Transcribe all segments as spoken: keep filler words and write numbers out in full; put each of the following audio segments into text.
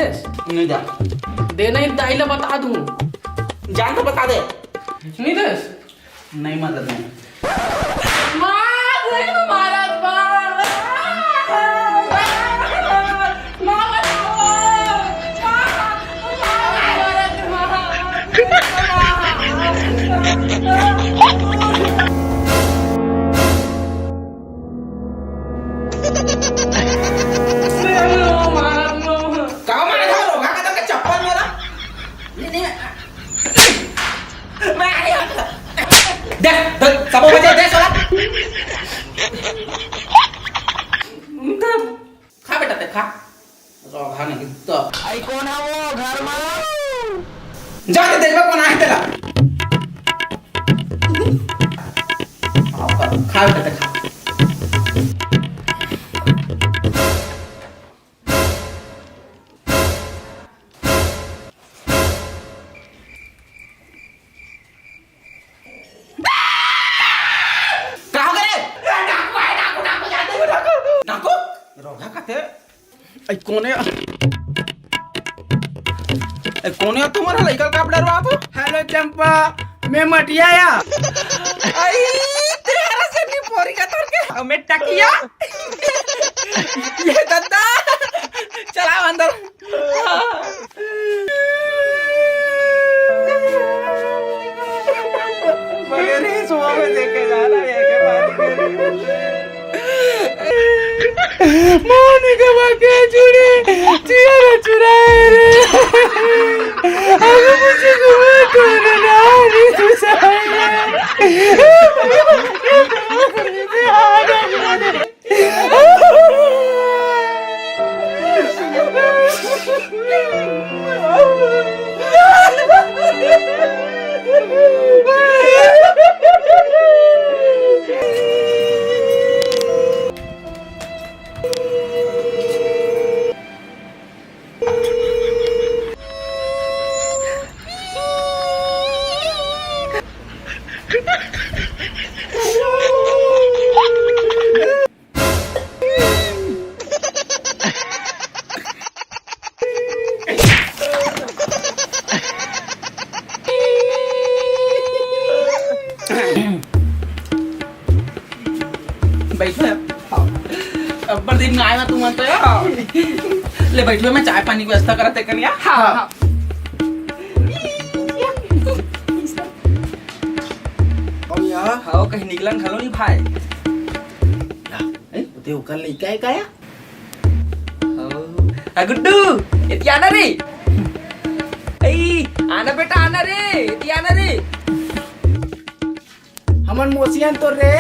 नहीं जा। दे नहीं, दाई ला बता दूं। जान तो बता दे। नहीं दे। नहीं मदद नहीं। मार दे, मार, मार। मार, मार, मार। का मारे था रोगा का तक चप्पल वाला? नहीं, नहीं। मैं आ गया। देख, देख, सब बचे, देख साला। खा बेटा, ते खा। रोगा नहीं तो। आई कोन है वो घर में? जा ते देखबे कोन आए तेला। खा बेटा, ते खा। का हो गे रे? ए, डाकू आय, डाकू, डाकू, जाते हो, डाकू। डाकू? रोगा कथे? ए, कोने? ए, कोने तुम्हारा लइका का डरवा तो? हेलो चंपा, मैं मटिया या। आई, तेरा से नहीं पोरी का तोर के हमें टकिया। ये दद्दा, चला अंदर। मगर ये सुबह में देखे जा रहा है, ये क्या बात कर रही है? मोहन के बाके जुड़े, जिया चुराए रे। अब मुझे घुमा कर ना रे तू साया। बैठो। अब्बड़ दिन में आए ना तुमन तो यार। ले बैठो, मैं चाय पानी की व्यवस्था करत हे कनिया। हाँ, हाँ। अउ यहाँ? हाँ, कहीं निकलन घलो नहीं भाई। ए, ते ओकर लइका हे का या? हाँ। आ गुड्डू, एती आना रे। ए, आना बेटा, आना रे, एती आना रे। हमन मौसी हन तोर रे,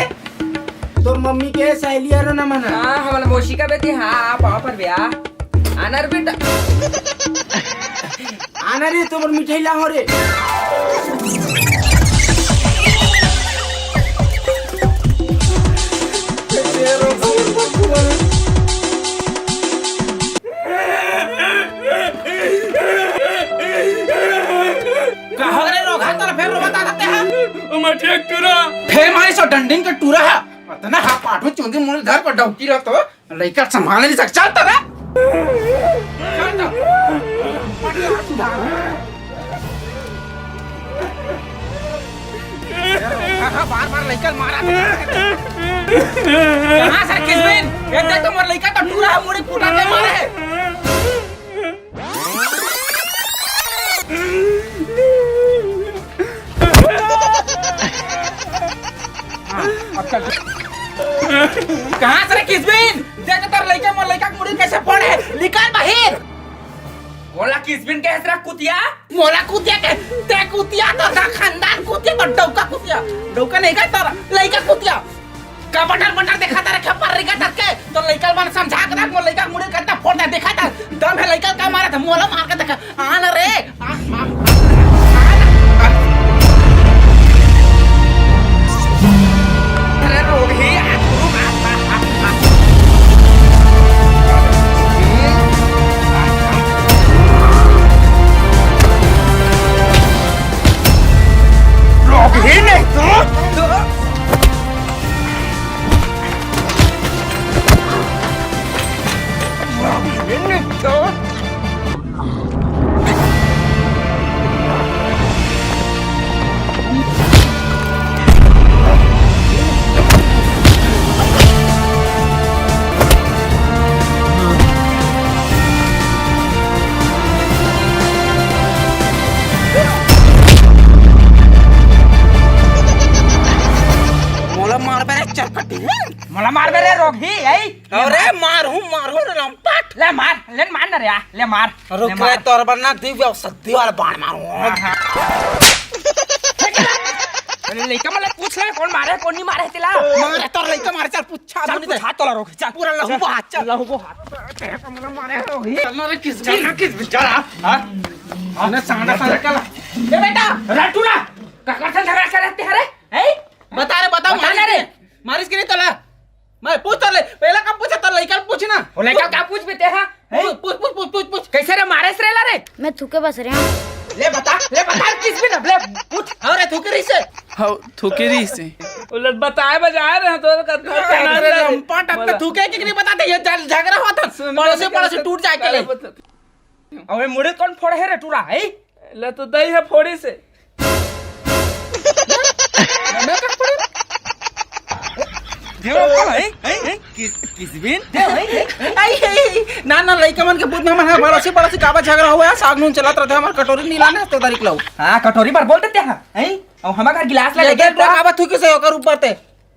तोर मम्मी के सहेली हरन हमन। हाँ, हमन मौसी का बेटी, हाँ, पाँव पर बे। आना रे बेटा। आना रे, तोर मिठाई लाहूँ रे। कहाँ रे रोगहा, तोला फेर रोवत आथे हा? ओमा ठीक टूरा। फेर मारे सो डंडीन के टूरा हा। पता ना हा पाठू चुंदी मुड़ी धर पर डौकी रह तो लइका संभाल नहीं सक। चल तो रे। चल तो। कहाँ बार बार लइका मारा? कहाँ से किसबिन? ये देख तो मोर लइका तो टूरा हा, मुड़ी फुटा के मारे हे। हाँ, अब चल। कहाँ से रे किसबिन? देख तो तोर लइका, मोर लइका के मुड़ी कैसे फोड़े हे। निकाल बाहिर। मोला किसबिन कहे हस रे कुतिया? मोला कुतिया कहे, ते कुतिया तो था, खानदान कुतिया, तो डौका कुतिया। डौका नहीं कहे तोर लइका कुतिया। का बटर बटर देखा तारा, खप्पर रिका तार के। तो लइका मन समझा के रख, मोर लइका के मुड़ी कतना फोड़ दे, देखा तार। दम हे लइका का मारा था, मोला मार के देखा। आ ना रे, आ, आ, आ, आ ना। अरे रोगही, आ, आ, आ, आ, आ। रोगही नहीं तो। मार बे रे रोगही, ए? अरे मारहूं, मारहूं रे लंपट। ले मार, ले मार ना रे, आ, ले मार, रुक ले रे, मार। तोर बर ना दिव्य औषधि वाला बाण मारूं। हाँ, हाँ। अरे लइका मन ला पूछ ले, कोन मारे, कोन नहीं मारे तेला। मारे तोर लइका मारे, चल पूछ, चल पूछ, हाथ तोला रोक, चल। पूरा लहू बहा, चल। लहू बहा। तेरे को मन मारे रोगही। चल रे किस, चल रे किस बेचारा, हाँ? हाँ? ना सांडा, सांडा कला। ए बेटा, राटूला, काकर से झगड़ा करे रहते हैं रे? हैं? बता रे, बता, बता मारिस ना रे। कि नहीं? मारिस कि नहीं तोला? मैं पूछ तो ले, पहला कब पूछा तो लइका पूछ ना। वो लइका का पूछ बे तेहा? हैं? पूछ, पूछ, पूछ, पूछ, पूछ, पूछ। कैसे रे मारे से रे ला रे? मैं थूके बस रहा हूँ। ले बता, ले बता, किस भी ना, ले पूछ। अरे थूके रही से। हाँ, थूके रही से। उलट बताए बजाए रहे तो का अरे लंपट, अब तो थूके कि नहीं बताते, ये झगड़ा हुआ था। पड़ोसी, पड़ोसी टूट जाए के ले। अबे मुड़े कौन फोड़े है रे टूरा, हैं? ले तो दई है फोड़ी से। देवा कौन है? हैं? हैं? किस, किस बिन? देवा है? आई, आई, ना, ना, लइका मन के पूछ ना मन है, पड़ोसी, पड़ोसी काबर झगड़ा हुआ है, साग नून चलत रहते, हमार कटोरी नी लाने हफ्ते तारीख लो। हाँ, कटोरी पर बोल देते हैं, हैं? और हमारे घर गिलास ला ये लेके देख, काबर थूके से ओकर ऊपर ते।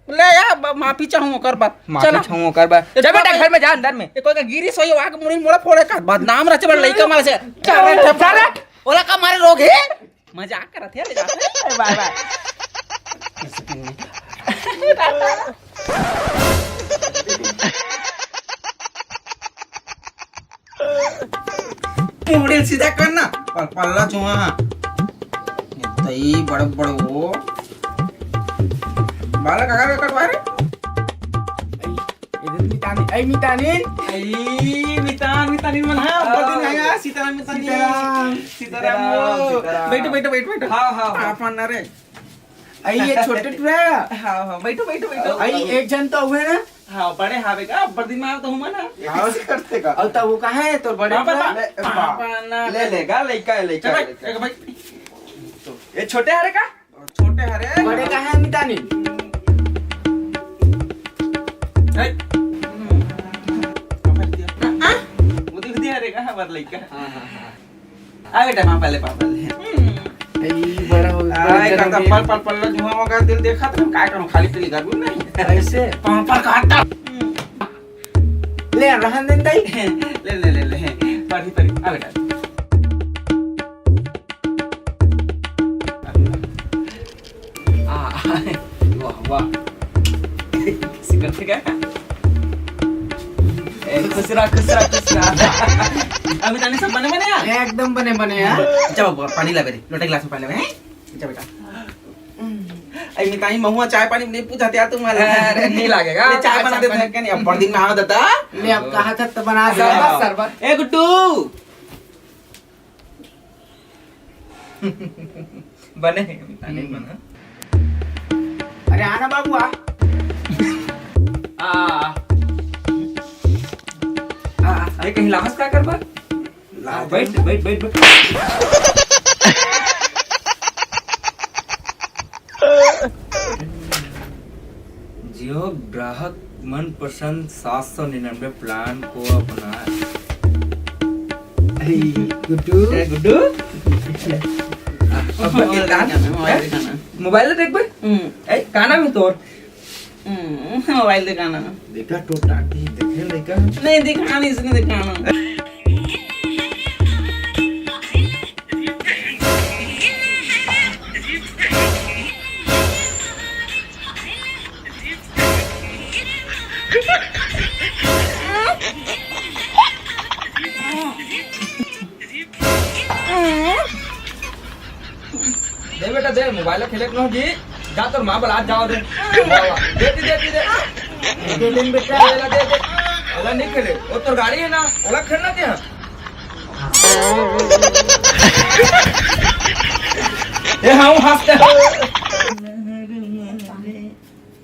ले या, ब-, माफी चाहूं ओकर बर। माफी चला। चाहूं ओकर बर। ये जा बेटा, कोई घर में जा, अंदर में। ये कोई का गिरी सोई आके मुड़ी मोड़ा फोड़े का बदनाम रचे बड़ लइका मारे से। चल रे, चल रे। ओला का मारे रोगही? मजाक करत हे, ले जा। ए, बाय, बाय। मुड़ी सीधा करना और पल्ला चुहा। इतई बड़ बड़ वो। बालक अगर कटवा रे। ए मितानी, ए मितानी। ए मितान, मितानी मन, हाँ, ऊपर दिन आया, सीताराम मितानी। सीताराम। सीताराम, सीताराम, वो। सीताराम। बैठो, बैठो, बैठो, बैठो। हाँ, हाँ, हाँ। अपन ना रे। आई ये छोटे टुरा। हाँ, हाँ, बैठो, बैठो, बैठो। आई एक जन तो हुए ना? हाँ, बड़े हावे का, ऊपर दिन में आया तो हूँ ना। ये कैसे करते का? और तब वो कहाँ है तोर बड़े पापा, टुरा? पापा, ले, पापा ना। ले लेगा, लइका है, लइका चल है, भाई, लइका। एक भाई। ये छोटे हरे का? छोटे हरे। बड़े का है मितानी? ए, हम्म। पापा दिया। हाँ? वो दिख दिया रे, कहाँ बार लइका? हाँ, हाँ, हाँ। आ बेटा, पापा ले, पापा ले। हम्म। ए, बड़ा हो, बड़ा आय, जन्म काका, दिन। पल, पल, पल, जुआ होगा, दिल देखा तो हम काय करूँ, खाली पीली गर्मी नहीं। ऐसे? पापा का आता। हम्म। ले, रहन दे, दाई। ले, ले, ले, ले। पढ़ी, पढ़ी। आ बेटा। आ, वाह, वाह। किसी करते क्या? ए, खुश रहा, खुश रहा, खुश रहा। अभी जाने सब बने बने यार? एकदम बने बने यार। जाओ, पानी ला बेटे, लोटा गिलास में पानी ला, हैं? जा बेटा। अरे मिताई, महुआ चाय पानी नहीं पूछा था तुम्हारा। अरे, नहीं लगेगा। ले, चाय बना देते हैं, क्या नहीं? अब बड़ दिन में आओ दादा। ले, अब कहा था तो बना दे। शरबत, शरबत। ए गुड्डू। बने हैं, मितानी बना। अरे आना बाबू, आ। आ। आ, अरे कहीं लाहस का करबा? ला, बैठ, बैठ, बैठ, बैठ। जियो ग्राहक मनपसंद सात सौ निन्यानवे प्लान को अपना। अरे, गुड्डू। ए, गुड्डू। अब मोबाइल देखना, मोबाइल देखना। मोबाइल देख बे। हम्म। ए, का नाम है तोर? हम्म, मोबाइल दिखाना। देखा तो टाटी देखे लइका। नहीं दिखाना, इसने दिखाना। दे बेटा, दे, मोबाइल खेले के नोहगी। जा, तोर माँ बलात जाओ दे। दे, दे, दे, दे। दे दे बेटा। दे, दे, दे। ओला नहीं खेले, वो तोर गाड़ी है ना, ओला खेलना दे। ए, हाँ, वो हंसते हैं।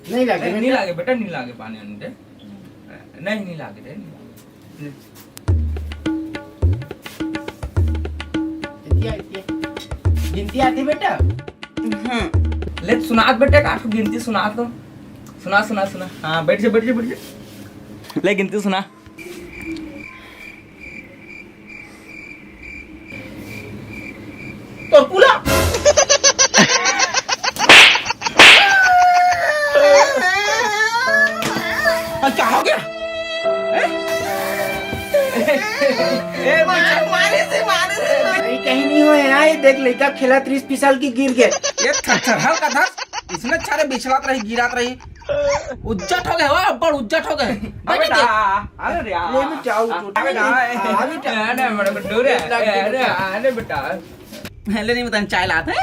नहीं लगे, नहीं लगे बेटा, नहीं लगे पानी अंडे। नहीं, नहीं लगे रे, नहीं लगे। इतिया, इतिया। गिनती आती बेटा? हम्म। ले सुना बेटा, का गिनती सुना तो। सुना, सुना, सुना। हाँ, बैठ जा, बैठ जा, बैठ जा। ले गिनती सुना। तोर पूरा। एक लइका खेलत रहिस, फिसल के गिर गे। ये थरथर हल्का धस, इसने छारे बिछलत रही, गिरत रही। उज्जट हो गए हो, अब्बड़ उज्जट हो गए। अबे बैठ जा। अरे यार। ले मैं चाय उठा। अबे ना। अरे बेटा। अरे बड़ा गुड्डू रे। अरे, अरे बेटा। ले नहीं बता, चाय लात है।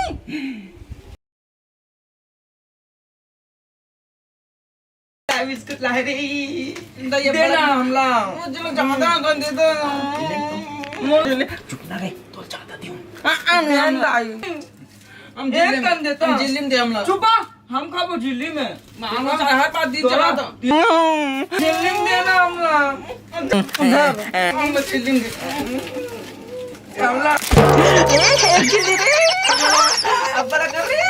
चाय बिस्कुट लाए रे। दे ये दे बड़ा ना। हमला। वो चलो ज्यादा कर दे दो। चुप ना रे, तो ज्यादा दियो। आ, आ, नहीं, हम नहीं। लाई। हम एक झिल्ली में, कन देता। हम झिल्ली में दे हमला। चुप आ। हम खाबो झिल्ली में। मामा का हर बात दी तोरा चला था। झिल्ली में देना हमला। धर। हम झिल्ली में दे। हमला। अब बड़ा कर रे।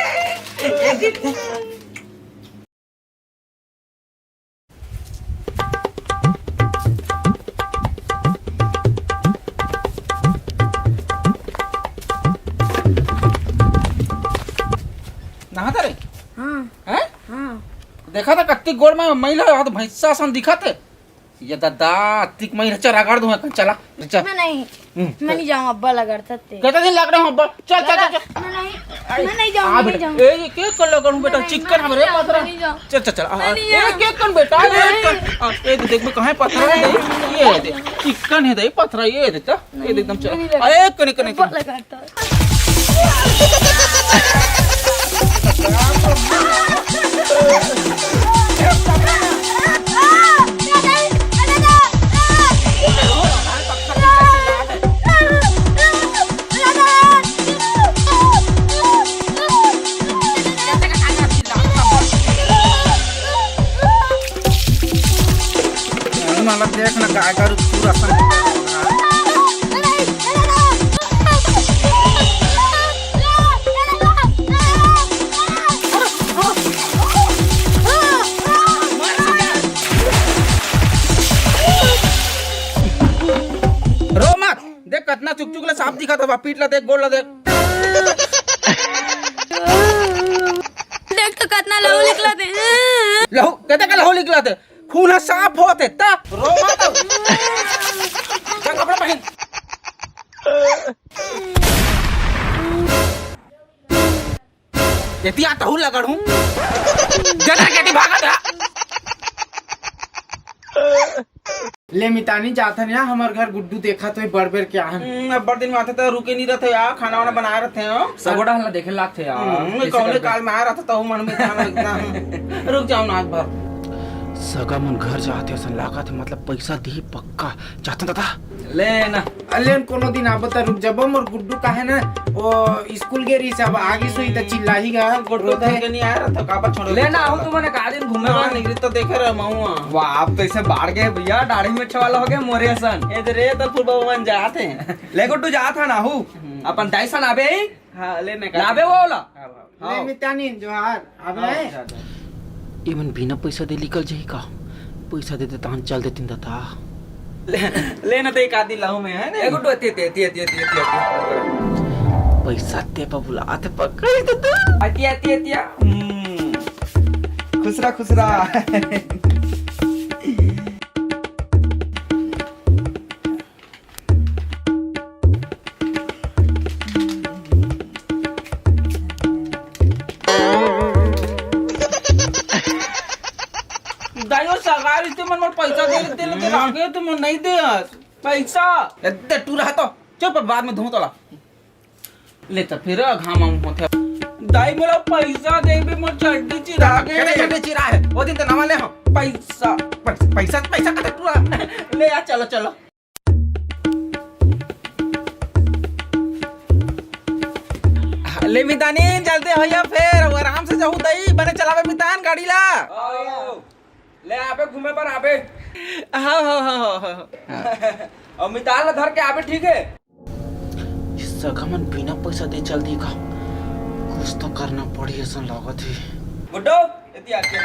नहात रे? हाँ। हैं? हाँ। देखा था कत्ती गोड़ में मैला, हाथ भैंसा सन दिखत हे। ये दादा, अत्तिक मैं रचा रगड़ दूंगा, चला, रचा। मैं नहीं, हम्म। मैं नहीं जाऊँ, अब्बा लगड़थस ते। कितना दिन लग रहे हो अब्बा? चल, चल, चल, चल। मैं नहीं, मैं नहीं जाऊँ, आ मैं बेटा, नहीं जाऊँ। ए, ये के कर लगड़ हूँ बेटा, मैं नहीं, चिकन मैं हमरे नहीं जाऊँ, पथरा। मैं नहीं जाऊँ। चल, चल, चल, आ, मैं नहीं ए, जाऊँ। के कर बेटा, ए, नहीं। कर, आ, ए, देख बे, कहाँ है पथरा? नहीं, नहीं, ये दे, नहीं। चिकन है दे, पथरा, ये दे, ता, ये दे, एकदम चल। नहीं, नहीं, अरे, कने, कने, अब्बा कने। लगड़थस। मला देख ना, काय करू, पूरा संग। रो मत, देख कतना चुक चुक ले साफ दिखत हे, पीठ ला देख, गोड़ ला देख। देख तो कतना लहू निकलत हे। लहू, कते का लहू निकलत हे? खून ह साफ होत हे, त रो मत। जा कपड़ा पहन। एती आ तहू लगड़ हूँ। जदर के ती भागत हा। ले मितानी जाथन या, हमर घर गुड्डू देखा तो बड़ बेर के आहन। हम्म, अब बड़ दिन में आथे त रुके नहीं रहते यार, खाना वाना बनाए रहते हो। सगोड़ा हल्ला देखे लागथे यार। हम्म, कौने काल में आए रहते तहू मन में जाना एकदम। रुक जाओ ना आज भर। सगा मन घर जाथे असन लागत हे, मतलब पैसा दी पक्का। जाथन दादा। ले ना। अलेन कोनो दिन आबो त रुक जाबो, मोर गुड्डू काहे ना, वो स्कूल गे रहिस, अब आगे सुई त चिल्लाही गा, गोड्डू रोथे। धर के नहीं आए रहता, काबर छोड़ो ले ना, बेचारा। आऊ तुमने का दिन घूमे हाँ, बर। नहीं तो देखे रहे महुआ। वाह, आप तो इसे बाढ़ गए भैया, दाढ़ी में छवाला हो गए मोरे असन। ए दे रे, तो फुल भगवान जात हे। ले गुड्डू जात हे ना हूँ, हम्म। अपन दाई सन आबे ही। हाँ, ले ना लाबे वो वाला। हाँ, हाँ। ले मितानी जोहार। अबे। हाँ, अच्छा, अच्छा। ये मन बिना पैसा दे निकल जाही का? पैसा दे दे, तहन चल देतिन दादा। ले, ले ना, ते एक आदि लाहू में है ना? एगो तो एती, एती, एती। पैसा ते पर बुला, ते पर कही दादा। एती, एती, एती, हम्म। खुश रहा, खुश रहा। दाई ओ सगारी ते मन मोर पैसा दे, दे, दे, राखे तुम नहीं दे आज। पैसा। ए, दे, तू रहा तो। चुप, बाद में धो तोला। ले तो फिर घाम आम होथे। दाई मोला पैसा दे बे, मोर चड्डी चिरा गे। कते चड्डी चिरा हे? वो दिन तो नवा ले हो। पैसा। पैसा, पैसा, पैसा कते तू रहा? ले यार, चलो, चलो। ले मितानी, चलते होइया फेर, वो आराम से जाहू दई, बने चलावे मितान गाड़ी ला। आओ। ले आबे घूमे बर आबे। हाँ, हाँ, हाँ, हाँ, हाँ। अउ मितान ला धर के आबे, ठीक है? ये सगा मन बिना पैसा दे चल दी का? कुछ तो करना पड़ी, ऐसा लागत है। गुड्डू, एती आके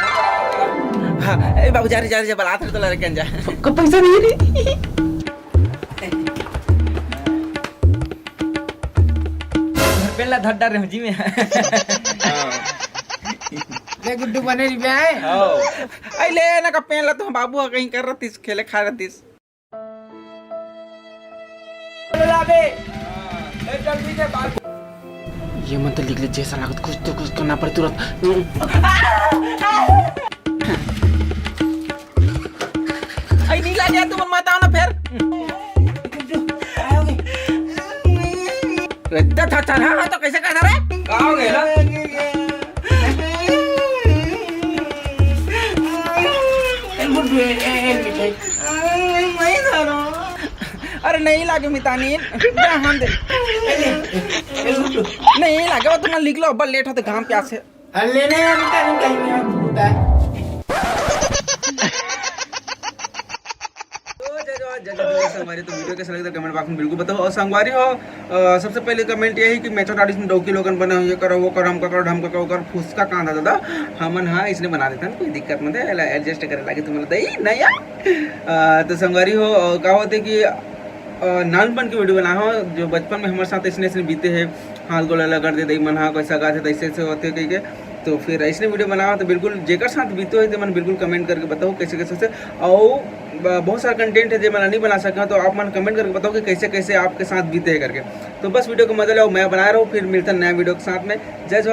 हाँ, ए बाबू, जा रे, जा रे, जा, बलात रे, तो लड़के जा। सबका पैसा नहीं रे। घर पे ला धर डारे हूँ जी मैं। हाँ। ले गुड्डू बने रही बे। हाँ। आई ले ना का पेन ला तो बाबू हा कहीं कर रहा तीस, खेले खा रहा तीस। लाबे। हाँ, ए, जल्दी से बात। ये मन तो लिख ले, जैसा लागत कुछ तो कुछ करना पड़े तुरंत। आई नहीं लागे यार, तुमन मत आओ ना फिर। इतना थरथरा तो कैसे कर रहा है? का हो गया? अरे नहीं लागे मितानी, जा हम दे। नहीं लागे, वो तुमन लिख लो, अब लेट होते काम प्यास है। अरे लेने यार, मितानी कहीं नहीं होता है। तो जय जवान, जय जवान संगवारी, तो वीडियो कैसा लगता है कमेंट बॉक्स में बिल्कुल बताओ। और संगवारी हो, अ, सबसे पहले कमेंट यही कि मेचो डाड़ी में डौकी लोगन बने हुए करो, वो करो, हम करो, ढम करो, कर फुसका कांदा दादा, हमन हाँ इसने बना देते हैं, कोई दिक्कत मत है, एडजस्ट करे लागे तुम्हारा दही नहीं यार। अ, तो संगवारी हो, अ, का होते कि अ, नानपन के वीडियो बनाए हो, जो बचपन में हमारे साथ ऐसने ऐसने बीते हैं, हाथ गोला लगड़ दे दई मन हा, कोई सगा थे, तैसे ऐसे होते कह के। तो फिर ऐसने वीडियो बनाओ तो बिल्कुल जेकर साथ बीते हो, तो मन बिल्कुल कमेंट करके बताओ कैसे कैसे से। और ब-, बहुत सारा कंटेंट है जो मैं नहीं बना सका, तो आप मन कमेंट करके बताओ कि कैसे कैसे आपके साथ बीते हैं करके। तो बस वीडियो को मजा लो, मैं बना रहा हूँ, फिर मिलता है नया वीडियो के साथ में। जय जवान।